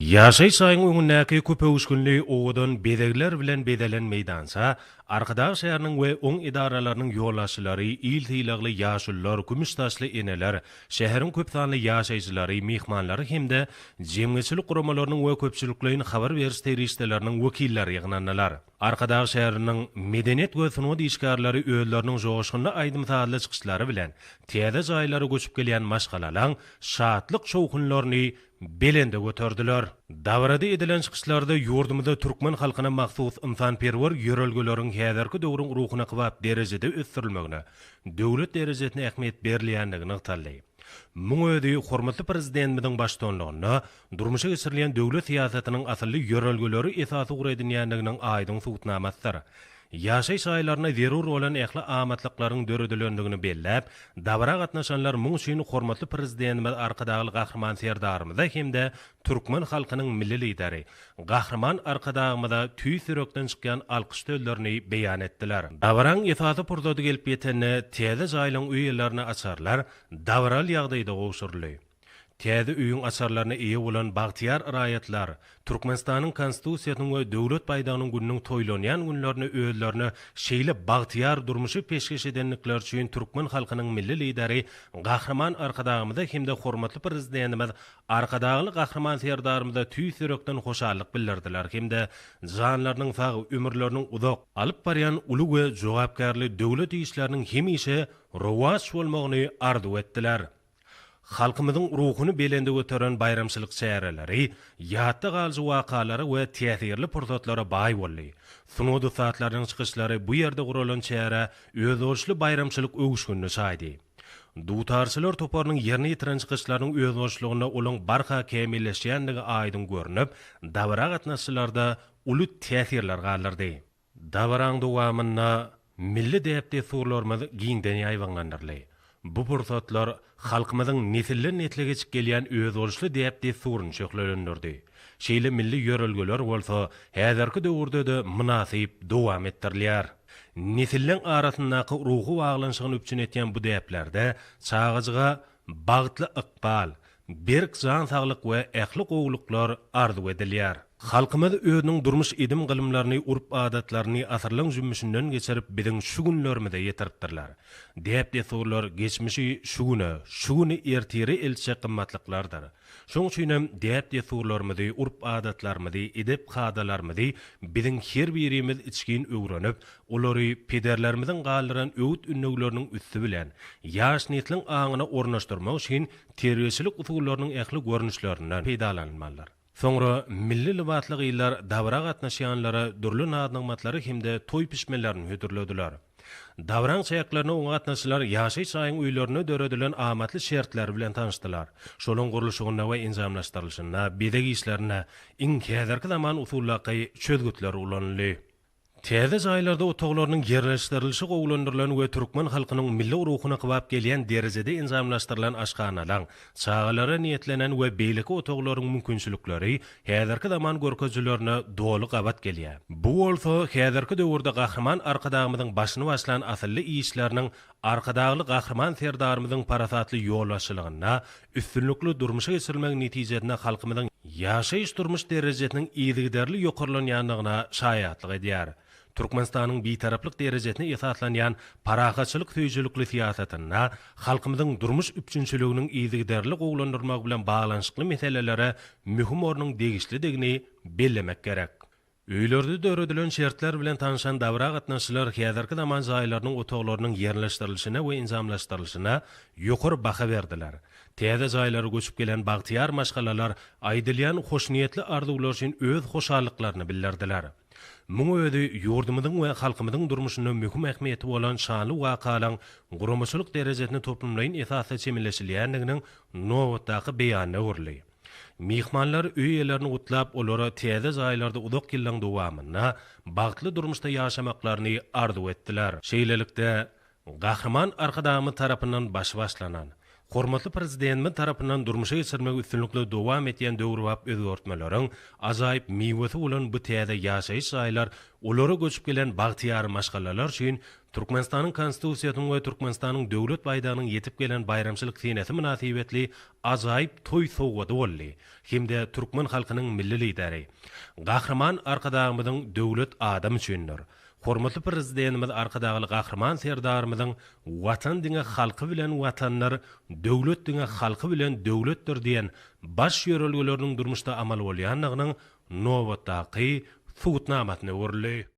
Ýaşaýyş jaýyň öňündäki köpöwüşginli owadan bezegler bilen bezelen meýdança Arkadag şäheriniň we oň edaralarynyň ýolbaşçylary, il sylagly ýaşulular, kümüş saçly eneler, şäheriň köpsanly ýaşaýjylary, myhmanlary hem-de jemgyýetçilik guramalarynyň we köpçülikleýin habar beriş serişdeleriniň wekilleri ýygnandylar. Arkadag şäheriniň medeniýet we sungat işgärleri özleriniň joşgunly aýdym-sazly çykyşlary bilen täze jaýlara göçüp gelýän maşgalalaň şatlyk-şowhunlaryny belende göterdiler. Dabarada edilen çykyşlarda ýurdumyzda türkmen halkyna mahsus ynsanperwer ýörelgeleriň häzirki döwrüň ruhuna kybap derejede ösdürilmegine döwlet derejesinde ähmiýet berilýändigi nygtaldy. Muň özi hormatly Prezidentimiziň baştutanlygynda durmuşa geçirilýän döwlet syýasatynyň asylly ýörelgeleri esasy ugur edinýändiginiň aýdyň subutnamasydyr. Ýaşaýyş jaýlarynda zerur bolan ähli amatlyklaryň döredilendigini belläp, dabara gatnaşanlar muň üçin hormatly Prezidentimiz Arkadagly Gahryman Serdarymyza hem-de türkmen halkynyň Milli Lideri Gahryman Arkadagymyza tüýs ýürekden çykýan alkyş sözlerini beýan etdiler. Dabaraň esasy pursady gelip ýetende, täze jaýlaryň öý eýelerine açarlar dabaraly ýagdaýda gowşuryldy. Täze öýüň açarlaryna eýe bolan bagtyýar raýatlar Türkmenistanyň Konstitusiýasynyň we Döwlet baýdagynyň gününiň toýlanýan günlerinde özlerine şeýle bagtyýar durmuşy peşgeş edendikleri üçin türkmen halkynyň Milli Lideri Gahryman Arkadagymyza hem-de hormatly Prezidentimiz Arkadagly Gahryman Serdarymyza tüýs ýürekden hoşallyk bildirdiler hem-de janlarynyň sag, ömürleriniň uzak, alyp barýan uly we jogapkärli döwlet işleriniň hemişe rowaç bolmagyny arzuw etdiler. Halkymyzyň ruhuny belende göteren baýramçylyk çäreleri ýatda galyjy wakalara we täsirli pursatlara baý boldy. Sungat ussatlarynyň çykyşlary bu ýerde guralan çärä özboluşly baýramçylyk öwüşginini çaýdy. Dutarçylar toparynyň ýerine ýetiren çykyşlarynyň özboluşlygynda olaň barha kämilleşýändigi aýdyň görnüp, dabara gatnaşyjylarda uly täsirler galdyrdy. Dabaraň dowamynda milli däp-dessurlarymyz giňden ýaýbaňlandyryldy. Bu pursatlar halkymyzyň nesilden-nesle geçip gelýän özboluşly däp-dessuryny şöhlelendirdi. Şeýle milli ýörelgeler bolsa häzirki döwürde-de mynasyp dowam etdirilýär. Nesilleň arasyndaky ruhy baglanyşygyny üpjün etýän bu däplerde çagajyga bagtly ykbal, Berk jan saglyk we ähli gowulyklar arzuw edilýär. Halkymyz özüniň durmuş edim-gylymlaryny, urp-adatlaryny asyrlaň jümmüşinden geçirip biziň şu günlerimize ýetiripdirler. Däp-dessurlar geçmişi şu güne, şu güni ertire eltjek gymmatlyklardyr. Şoň üçinem däp-dessurlarymyzy, urp-adatlarymyzy, edep-kadalarymyzy biziň her birimiz içgin öwrenip, olary pederlerimiziň galdyran öwüt-ündewleriniň üsti bilen ýaş nesliň aňyna ornaşdyrmak üçin terbiýeçilik usullarynyň ähli görnüşlerinden peýdalanylmalydyr. Soňra milli lybasly gyzlar dabara gatnaşýanlara dürli naz-nygmatlary hem-de toý pişmelerini hödürlediler. Dabaraň çäklerinde oňa gatnaşyjylar ýaşaýyş jaýyň öýlerinde döredilen amatly şertler bilen tanyşdylar. Şolaryň gurluşygynda we enjamlaşdyrylyşynda, bezeg işlerinde iň häzirki zaman usuldaky çözgütler ulanyldy. Täze jaýlarda otaglarynyň ýerleşdirilişi gowulandyrylan we türkmen halkynyň milli ruhuna kybap gelýän derejede enjamlaşdyrylan aşhanalaň, çagalara niýetlenen we beýleki otaglaryň mümkinçilikleri häzirki zaman görkezijilerine doly gabat gelýär. Bu bolsa häzirki döwürde Gahryman Arkadagymyzyň başyny başlan asylly işleriniň Arkadagly Gahryman Serdarymyzyň parasatly ýolbaşçylygynda üstünlikli durmuşa geçirilmegi netijesinde halkymyzyň ýaşaýyş-durmuş derejesiniň yzygiderli ýokarlanýandygyna şaýatlyk edýär. Türkmenistanyň Bitaraplyk derejesine esaslanýan parahatçylyk söýüjilikli syýasatynda halkymyzyň durmuş üpjünçiliginiň yzygiderli gowulandyrylmagy bilen baglanyşykly meselelere möhüm ornuň degişlidigini bellemek gerek. Öýlerde döredilen şertler bilen tanşan dabara gatnaşyjylar häzirki zaman jaýlarynyň otaglarynyň ýerleşdirilişine we enjamlaşdyrylyşyna ýokary baha berdiler. Täze jaýlara göçüp gelen bagtyýar maşgalalar aýdylýan hoşniýetli arzuwlar üçin öz hoşallyklaryny bildirdiler. Muň özi ýurdumyzyň we halkymyzyň durmuşynda möhüm ähmiýeti bolan şanly wakalaryň guramaçylyk derejesinde toplumlaýyn esasda çemeleşilýändiginiň nobatdaky beýanyna öwrüldi. Myhmanlar öý eýelerini gutlap, olara täze jaýlarda uzak ýyllaryň dowamynda bagtly durmuşda ýaşamaklaryny arzuw etdiler. Şeýlelikde, Gahryman Arkadagymyz tarapyndan başy başlanan, Hormatly Prezidentimiz tarapyndan durmuşa geçirmegi üstünlikli dowam etýän döwrebap özgertmeleriň ajaýyp miwesi bolan bu täze ýaşaýyş jaýlar olara göçüp gelen bagtyýar maşgalalar üçin Türkmenistanyň Konstitusiýasynyň we Türkmenistanyň Döwlet baýdagynyň ýetip gelen baýramçylyk senesi mynasybetli ajaýyp toý sowgady boldy hem-de türkmen halkynyň Milli Lideri, Gahryman Arkadagymyzyň Döwlet adam üçindir! Hormatly Prezidentimiz Arkadagly Gahryman Serdarymyzyň Watan diňe halky bilen Watandyr, döwlet diňe halky bilen döwletdir diýen baş ýörelgeleriniň durmuşda amal bolýandygynyň nobatdaky subutnamasyna öwrüldi.